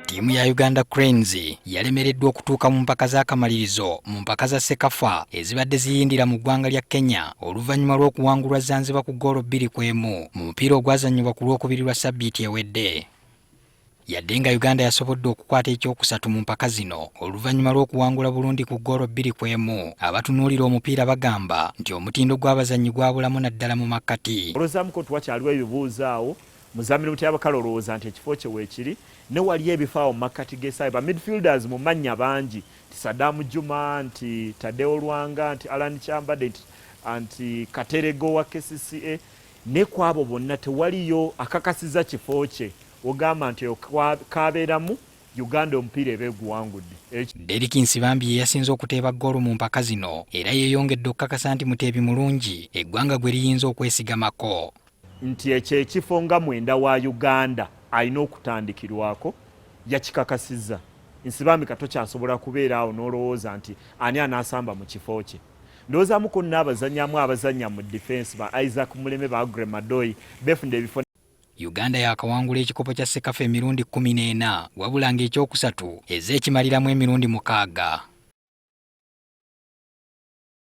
Ttiimu ya Uganda Cranes yalemereddwa okutuuka mu mpaka z'akamalirizo mu mpaka za CECAFA ezibadde ziyindira mu ggwanga lya Kenya oluvannyuma lw'okuwangulwa Zanzibar ku ggoolo 2-1 mu mupiira ogwazannyibwa ku Lwokubiri lwa ssabbiiti ewedde. Yadde nga Uganda yasobodde okukwata ekyokusatu mu mpaka zino oluvannyuma lw'okuwangula Burundi ku ggoolo 2-1, abatunuulira omupiira bagamba nti omutindo gw'abazannyi gwabulamu naddala mu makkati. Olowoozamuko nti wakyaliwo ebibuuzo awo Muzamiru Mutyabakale, olowooza nti ekifo kye weekiri ne wali ebifo awo mu makkati g'esaawe? Ba midfielders mu mannya bangi, nti Saddam Juma, nti Tadeo Lwanga, nti Alan Kyambadde, nti Katerego wa KCCA, ne ku abo bonna tewaliyo akakasiza kifo kye wogamba nti oyo kabeeramu Uganda omupiira eba eguwangudde. Derrick Nsibambi ye yasinze okuteeba ggoolo mu mpaka zino era yeeyongedde okukakasa nti muteebi mulungi eggwanga gwe liyinza okwesigamako. Nti ekyo ekifo nga mwenda wa Uganda alina okutandikirwako yakikakasizza. Nsibambi kati tokyasobola kubeera awo n'olowooza nti ani anaasamba mu kifo kye. Ndowoozamuko n'abazannyi amu abazannya mu difensi ba Isaac Muleme, ba Aggrey Madoi beefunda ebifo. Uganda yaakawangula ekikopo kya CECAFA emirundi 14 wabula ng'ekyokusatu ezze ekimaliramu emirundi 6.